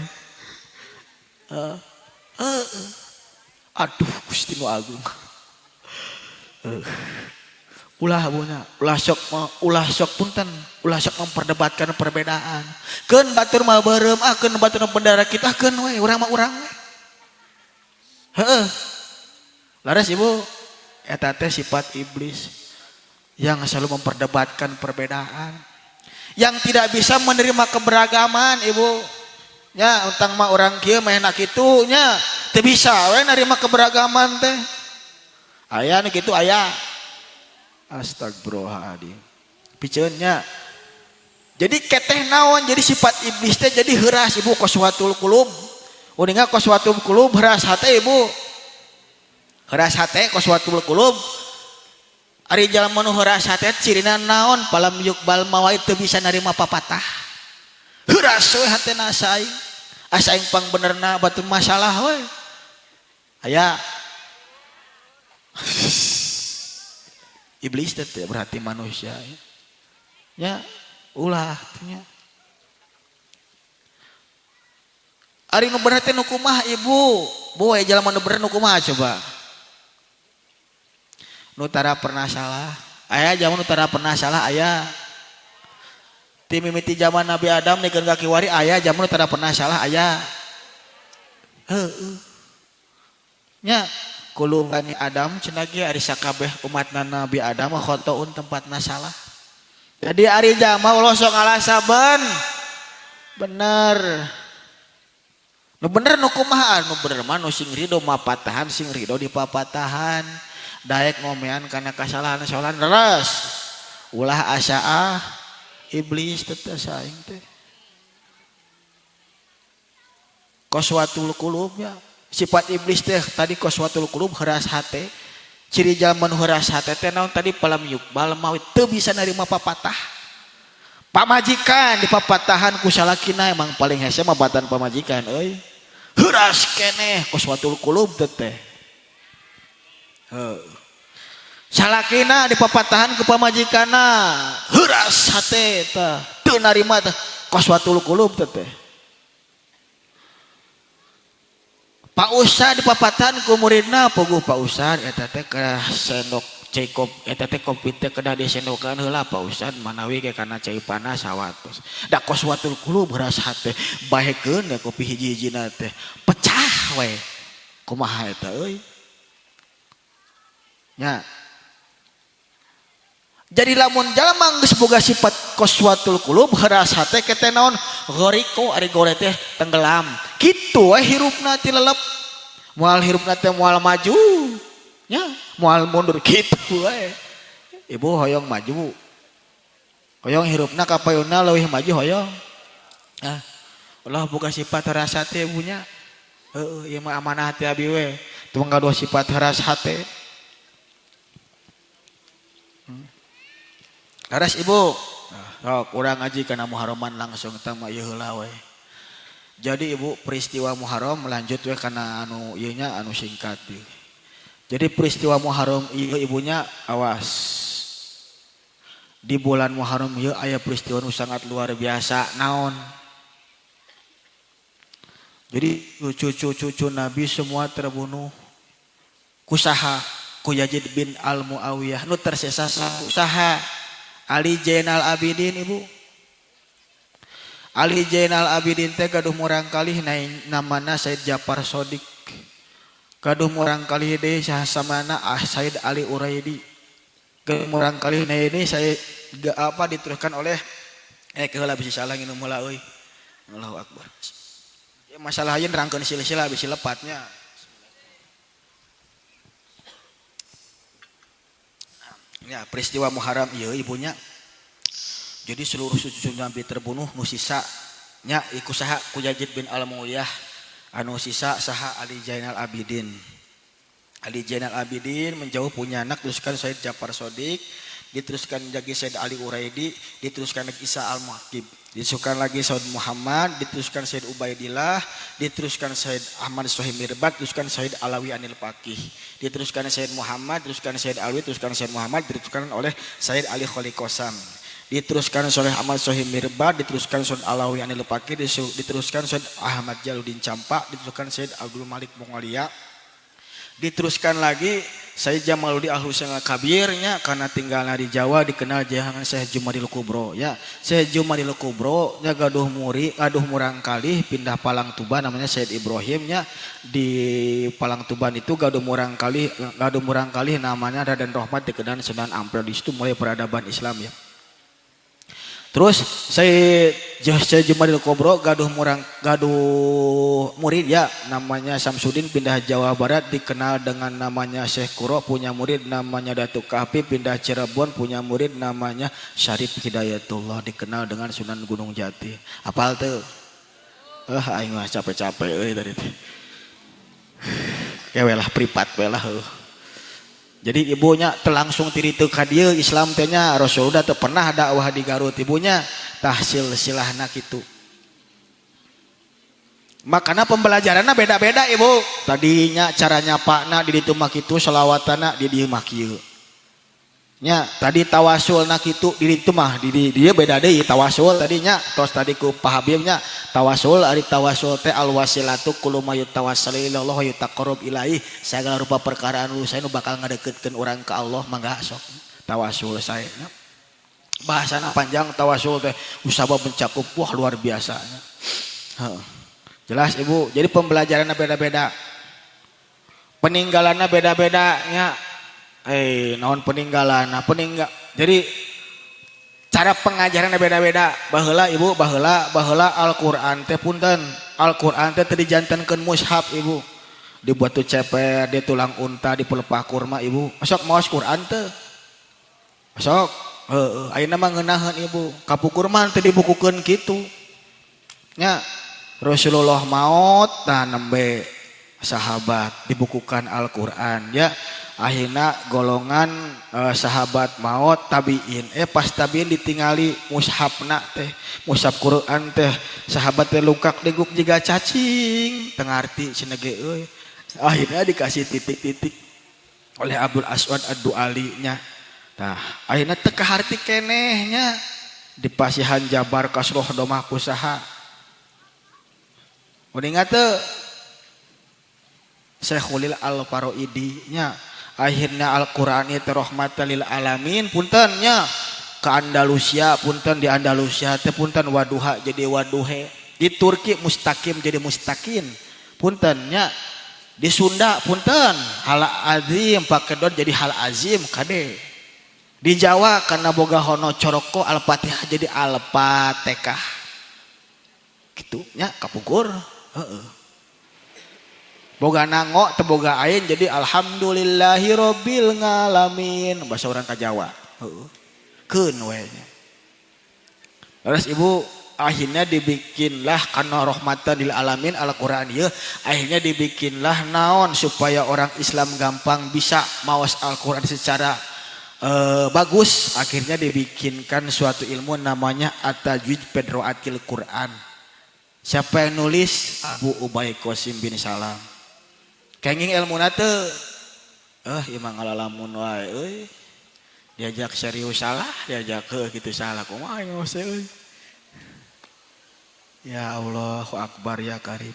Aduh Gusti nu agung. Ulah bunya, ulah sok punten, ulah sok memperdebatkan perbedaan. Keun batur mah beureum, ah keun batur mah bendera kita keun we, urang mah urang we. Heeh. Laras ibu, eta teh sifat iblis yang selalu memperdebatkan perbedaan. Yang tidak bisa menerima keberagaman, ibu. Nya, utang mah urang kieu mah enak kitu nya. Teu bisa we nerima keberagaman teh. Aya nu kitu aya. Astagfirullahaladzim. Piceunnya. Jadi keteh naon jadi sifat iblis teh jadi heuras ibu qaswatul qulub. Uninga qaswatul qulub heuras hate ibu. Heuras hate qaswatul qulub. Ari jalma nu heuras hate cirina naon falam yuqbal mawaid teu bisa narima papatah. Heuras we hatena asa aing. Asa aing pang benerna batur masalah we. Aya iblis teh berarti manusia ya ulah nya. Ari nu bener teh nu kumaha ibu? Boe jalma nu bener nu kumaha coba? Nu tara pernah salah. Aya jalma nu tara pernah salah aya. Ti mimiti zaman Nabi Adam nikeun ka kiwari aya jalma nu tara pernah salah aya. Heueuh. Nya kullu bani Adam cenah ge ari sakabeh umatna Nabi Adam khotoun tempatna salah. Jadi ari jalma ulah sok ngalasaban. Bener. Nu bener nu kumaha? Nu bener mah nu sing ridho mapatahan sing ridho dipapatahan. Daek ngomean kana kasalahan-kesalahan leres. Ulah asa ah iblis teh saing teh. Qaswatul qulub ya. Sifat iblis teh tadi qaswatul qulub heuras hate. Ciri jalma nu heuras hate teh naon tadi falam yuqbal maut teu bisa narima papatah. Pamajikan dipapatahan ku salakina emang paling hese mah batan pamajikan euy. Heuras keneh qaswatul qulub teh. Heuh. Salakina dipapatahan ku pamajikanna heuras hate teh teu narima teh qaswatul qulub teh. Pak Ustad dipapatahan ku muridna puguh Pak Ustad eta teh kedah sendok cai kopi eta teh kopi teh kedah disendokan heula Pak Ustad manawi ge kana cai panas sawatos. Da qaswatul qulub heuras hate baekeun da kopi hiji-hijina teh pecah we. Kumaha eta euy? Nya. Jadi lamun jalma geus boga sifat qaswatul qulub heuras hate kete naon ghariko ari gore teh tenggelam. Kitu we hirupna ti lelep. Moal hirupna teh moal maju. Nya, moal mundur kitu we. Ibu hoyong maju. Hoyong hirupna ka payuna leuwih maju hoyong. Ah, ulah boga sifat heuras hate ibunya. Heueuh, ieu mah amanah ti abi we. Tong gaduh sifat heuras hate. Laras ibu, nah, sok urang ngaji kana Muharraman langsung tah mah ieu heula we. Jadi ibu peristiwa Muharram lanjut we kana anu ieu nya anu singkat ieu. Jadi peristiwa Muharram ieu ibunya awas. Di bulan Muharram ieu aya peristiwa nu sangat luar biasa naon. Jadi cucu-cucu Nabi semua terbunuh. Kusaha ku Yazid bin Al-Muawiyah nu tersisa saha Ali Zainal Abidin ibu. Ali Zainal Abidin teh gaduh murangkalih namana Said Japar Sodik. Gaduh murangkalih deui saha samana Said Ali Uraidi. Gaduh murangkalih ini saya apa diteruskan oleh keheula bisi salah nginum heula euy. Allahu akbar. Ya masalah ieu nerangkeun silsilah bisi lepatnya. Ya, peristiwa Muharram ieu ibunya. Jadi seluruh cucu Nabi terbunuh nu sisa nya iku saha ku Yazid bin Al-Muawiyah anu sisa saha Ali Zainal Abidin. Ali Zainal Abidin menjauh, punya anak, teruskan Said Jafar Sodik, diteruskan lagi Said Ali Uraidi, diteruskan lagi Isa Al Muhaqib, diteruskan lagi Said Muhammad, diteruskan Said Ubaidillah, diteruskan Said Ahmad Sohim Mirbat, diteruskan Said Alawi Anil Fakih, diteruskan Said Muhammad, diteruskan Said Alwi, diteruskan Said Muhammad, diteruskan oleh Said Ali Khalikosam, diteruskan oleh Ahmad Sohim Mirbat, diteruskan Said Alawi Anil Fakih, diteruskan Said Ahmad Jaludin Campa, diteruskan Said Abdul Malik Mongolia, diteruskan lagi Sayyid Jamaluddin Al Husain Al Kabirnya, karena tinggalnya di Jawa dikenal jangan Syekh Jumadil Kubro ya. Syekh Jumadil Kubro nya gaduh muri, gaduh murang kali pindah Palang Tuban, namanya Sayyid Ibrahim nya. Di Palang Tuban itu gaduh murang kali namanya Raden Rohmat, dikenal Sunan Ampel. Di situ mulai peradaban Islam ya. Terus saya saya Jumadil Kubro gaduh murid ya, namanya Samsudin, pindah Jawa Barat, dikenal dengan namanya Syekh Kuro, punya murid namanya Datuk Kahfi, pindah Cirebon, punya murid namanya Syarif Hidayatullah, dikenal dengan Sunan Gunung Jati. Apal tuh? Eh, aing mah capek-capek euy tadi teh. Kewe lah, privat we lah heuh. Jadi ibunya terlangsung tiri teu ka dieu Islam teh nya. Rasulullah teu pernah dakwah di Garut, ibunya. Tah, silsilahna kitu. Makanya pembelajarannya beda-beda, Ibu. Tadinya caranya pakna di ditu mah kitu, selawatana di dieu mah kieu. Nya tadi tawasulna kitu di ditu mah, di dieu beda deui tawasul tadinya. Tos tadi ku Pak Habibnya tawasul, ari tawasul teh al wasilatu kullu ma yutawassal ilallah wa yutaqarrab ilaih, segala rupa perkara anu saya nu bakal ngadeukeutkeun urang ka Allah, mangga sok tawasul saya nya. Bahasana panjang tawasul teh, usaba mencakup, wah, luar biasa nya. Heeh. Jelas, Ibu, jadi pembelajarannya beda-beda, peninggalannya beda-beda nya. Eh, naon peninggalan? Nah, peninggal, jadi cara pengajarannya beda-beda. Baheula, Ibu, baheula baheula Al-Qur'an teh, punten, Al-Qur'an teh teu dijantenkeun mushaf, Ibu. Dibuat tuh ceper, di tulang unta, di pelepah kurma, Ibu. Sok maos Quran teh? Sok heeh, ayeuna mah ngeunaheun, Ibu. Kapungkur mah teu dibukukeun kitu nya. Rasulullah maot, tah nembe sahabat dibukukan Al-Qur'an ya. Akhirnya golongan sahabat maut, tabiin, pas tabiin ditingali mushafna teh, mushaf Quran teh, sahabat teh lukak liguk jiga cacing, teu ngarti cenah ge euy. Akhirnya dikasih titik-titik oleh Abdul Aswad Ad-Duali nya. Nah, akhirnya teu kaharti keneh nya, dipasihan jabar kasroh domah ku saha? Uninga teu? Syekh Khalil Al-Faraidi nya. Akhirnya Al-Qur'an itu rahmatan lil alamin, punten nya, ke Andalusia, punten, di Andalusia teh, punten, waduha jadi waduhe, di Turki mustaqim jadi mustakin, punten nya. Di Sunda, punten, hal azim pakai don jadi hal azim, kade. Di Jawa karena boga hono coroko, Al-Fatihah jadi Al-Fatihah gitu nya. Kapungkur heeh boga nango teu boga ain, jadi alhamdulillahirabbil ngalamin, bahasa orang ka Jawa. Heeh, keun we nya. Terus, Ibu, akhirnya dibikinlah karena rahmatan lil alamin Al-Qur'an ya. Akhirnya dibikinlah naon supaya orang Islam gampang bisa maos Al-Qur'an secara bagus. Akhirnya dibikinkan suatu ilmu namanya At-Tajwid fi Qiraatil Quran. Siapa yang nulis? Abu Ubay Qasim bin Salam. Kenging ilmu teu? Eh, imang ngalalamun wae euy. Diajak serius salah, diajak ke gitu salah, kumaha ngaos euy. Ya Allahu Akbar ya Karim.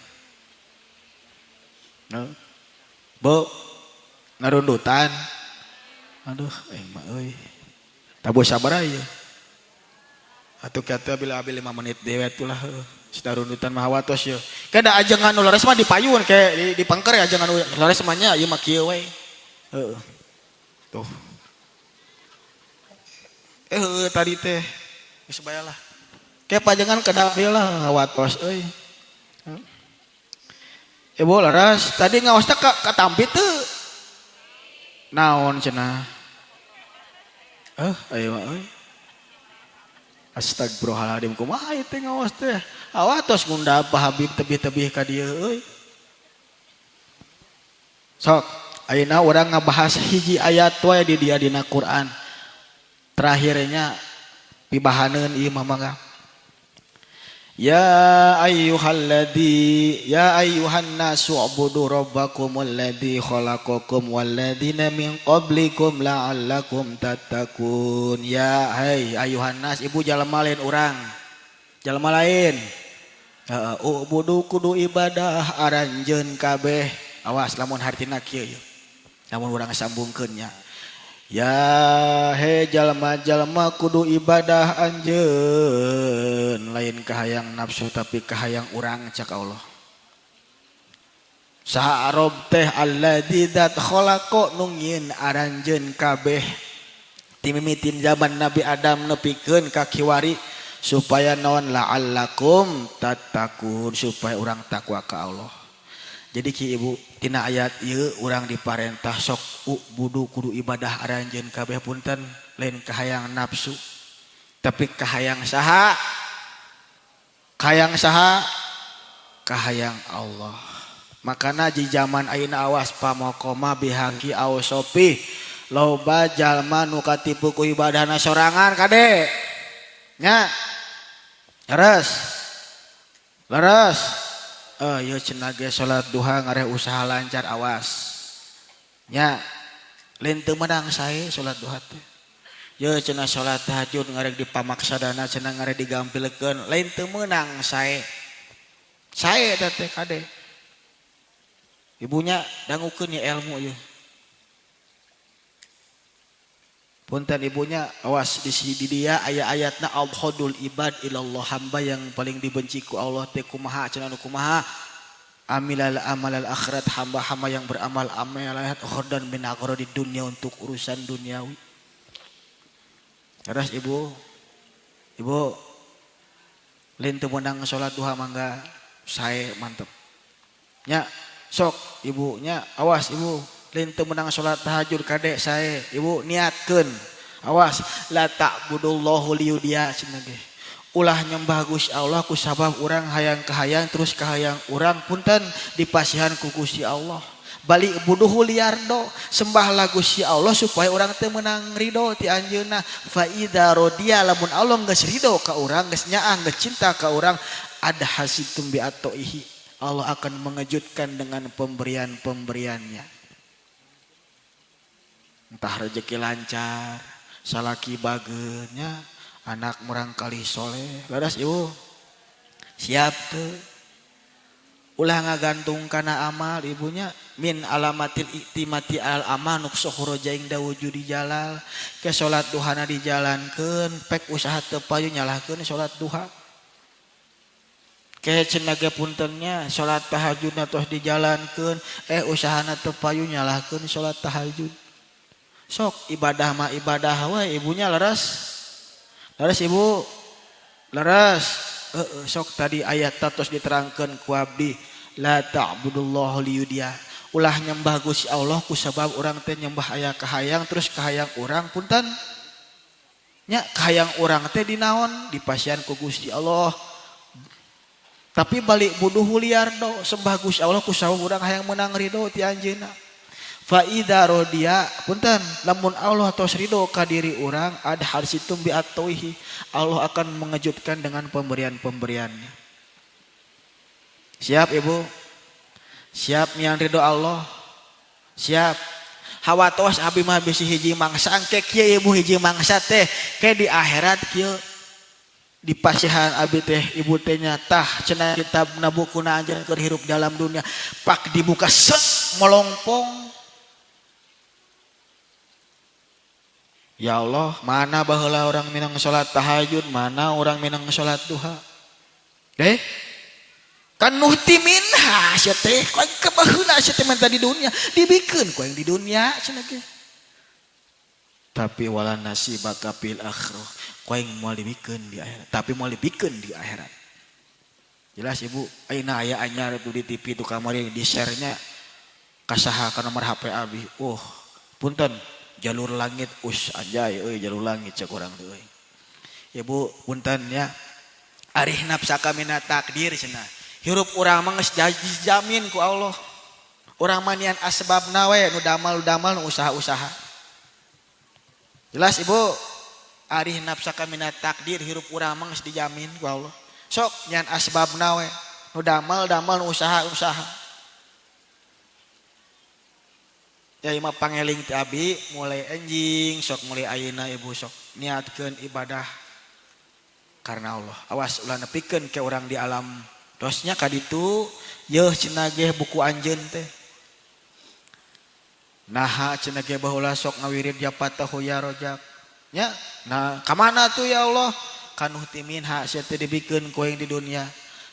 No. Bu, narundutan. Aduh, aing mah euy. Tabuh sabar aja. Atuh kata bila abil 5 menit dewe atulah heuh. Rundutan mah watos ye. Kada ajengan nu leres mah dipayun kayak di pengker ya, ajengan nu leres mah nya, ieu mah kieu we. Heeh. Tuh. Eh, heueuh tadi teh geus bae lah. Kayak pajangan kedap lah watos euy. Ibu, leres tadi ngaosna ka katampi teu? Naon cenah? Eh, ayo euy. Astagfirullahaladzim, kumaha ieu teh ngaos teh? Awatos ngundap Pak Habib tebih-tebih ka dieu euy. Sok, Ayeuna urang ngabahas hiji ayat wae di dia dina Quran. Terakhirnya pibahaneun ieu mah mangga. Ya ayyuhalladzi ya ayyuhan nasu ubudu rabbakumul ladzi khalaqakum walladzina min qablikum la'allakum tattaqun. Ya hai ayyuhan nas, ibu jalma lain urang. Jalma lain. Heeh, ubudu kudu ibadah aranjeun kabeh. Awas lamun hartina kieu yeuh. Lamun urang sambungkeun nya. Ya he jalma-jalma kudu ibadah anjeun, lain kahayang nafsu tapi kahayang urang cak Allah. Saha rob teh alladzi dat khalaqa nu nyieun aranjeun kabeh timimitin zaman Nabi Adam nepikeun ka kiwari supaya naon la'allakum tattaqun, supaya urang takwa ka Allah. Jadi ki ibu tina ayat ieu urang diparentah sok budu kudu ibadah aranjeun kabeh punten lain kahayang nafsu tapi kahayang saha? Kahayang saha? Kahayang Allah. Makana di zaman ayeuna awas pamokoma bihaki ausopi loba jalma nu katipu ku ibadahna sorangan kade nya leres leres. Ieu cenah ge salat duha ngareh usaha lancar awas nya lain teu meunang sae salat duha teh. Ieu cenah salat tahajud ngareh dipamaksadana cenah ngareh digampilkeun lain teu meunang sae sae eta teh kade. Ibunya dangukeun ya ilmu ieu. Punten ibunya awas di sini dia aya ayatna abghadul ibad ilallah, hamba yang paling dibenci ku Allah teh kumaha cenah nu kumaha amilal amalal akhirat, hamba-hamba yang beramal amal akhirat ghordan min aghradi dunya, untuk urusan duniawi. Terus ibu, ibu lain teu meunang salat duha mangga sae mantep. Nya sok ibunya awas ibu lain teu meunang salat tahajud kade sae ibu niatkeun awas la ta'budullahu liyudia cenah ge ulah nyembah Gusti Allah ku sabab urang hayang kahayang terus kahayang urang punten dipasihan ku Gusti Allah. Balik buduhu liardo sembahlah Gusti Allah supaya urang teh meunang ridho ti anjeunna. Fa idza radiya lamun Allah geus ridho ka urang geus nyaah geus cinta ka urang ada hasitum bi atoihi, Allah akan mengejutkan dengan pemberian-pemberiannya. Entah rezeki lancar, salaki bageunnya, anak murangkali soleh. Leres ibu? Siap tuh. Ulah ngagantung kana amal ibunya min alamatil iktimati al amal nuksohuro jaing dawujudi jalal. Ke salat duhana dijalankeun, pek usaha teu payu nyalahkeun salat duha. Ke cenah ge puntennya salat tahajudna tos dijalankeun, usahana teu payu nyalahkeun salat tahajud. Sok ibadah mah ibadah wae ibunya leres. Leres ibu. Leres. Sok tadi ayat tos diterangkeun ku abdi la ta'budullaha liyudia. Ulah nyembah Gusti Allah ku sabab urang teh nyembah aya kahayang terus kahayang urang punten. Nya kahayang urang teh dinaon dipasihan ku Gusti Allah. Tapi balik buduh liardo sembah Gusti Allah ku sabab urang hayang meunang ridho ti anjeunna. Fa idza radiya punten lamun Allah tos ridho ka diri urang ad harsitum bi atoihi, Allah akan mengejutkan dengan pemberian-pemberiannya. Siap ibu? Siap yang ridho Allah? Siap. Hawatos abi mah bisi hiji mangsa engke kieu ibu hiji mangsa teh ke di akhirat kieu dipasihan abi teh ibu teh nya tah cenah kitabna bukuna anjeun keur hirup dalam dunia pak dibuka set molongpong. Ya Allah, mana baheula orang minang salat tahajud, mana orang minang salat duha. Kan nuhti minha sia teh, ku aing kebaheula sia teh menta di dunia, dibikeun ku aing di dunia cenah ge. Tapi wala nasibaka fil akhirah, ku aing moal dibikeun di akhirat, tapi moal dibikeun di akhirat. Jelas ibu, ayeuna aya anyar tuh di TV tuh kamari di share-nya ka saha ka nomor HP abi. Oh, punten. Jalur langit us anjay euy jalur langit cek urang teh euy. Ibu punten ya. Arih nafsaka mina takdir cenah. Hirup urang mah geus dijamin ku Allah. Urang manian asbabna we nu damal-damal nu usaha-usaha. Jelas ibu? Arih nafsaka minat takdir hirup urang mah geus dijamin ku Allah. Sok nyan asbabna we nu damal-damal nu usaha-usaha. Ya imah pangeling ti abi mulai enjing sok mulai ayeuna ibu sok niatkeun ibadah karena Allah. Awas ulah nepikeun ke urang di alam tosnya kaditu yeuh cenah ge buku anjeun teh. Naha cenah ge baheula sok ngawirid ya fatahu ya rojak. Nya nah kamana tuh ya Allah? Kanuh timin ha sia teh dibikeun ku aing di dunia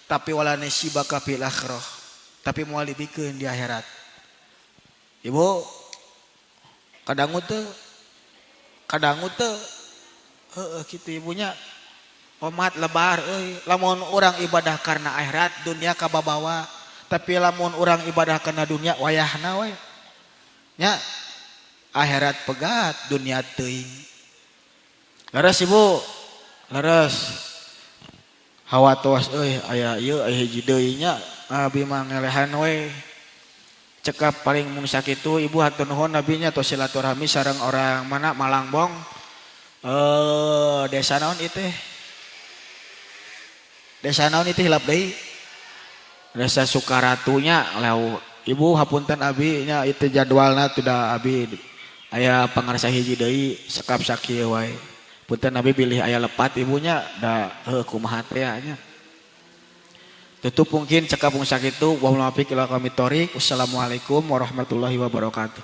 tapi wala nasibaka fil akhirah. Tapi moal dibikeun di akhirat. Ibu kadangu teu heueuh kitu ibunya omat lebar euy lamun urang ibadah karena akhirat dunia kababawa tapi lamun urang ibadah karena dunia wayahna we nya akhirat pegat dunia teuing. Leres ibu leres hawa tos euy aya ieu aya hiji deui nya abi mah ngelehan we. Cekap paling mung sakitu ibu hatur nuhun nabinya atau silaturahmi sareng orang mana Malangbong desa naon ieu teh desa naon ieu teh hilap deui desa Sukaratunya lau ibu hapunten abi nya ieu teh jadwalna sudah abi aya pangarsa hiji deui sekap sakieu wae punten abi bilih aya lepat ibunya da heuh kumaha teh nya. Tutup mungkin cekap mung sakitu wa muwaffiq ila aqwamit thoriq. Wassalamualaikum warahmatullahi wabarakatuh.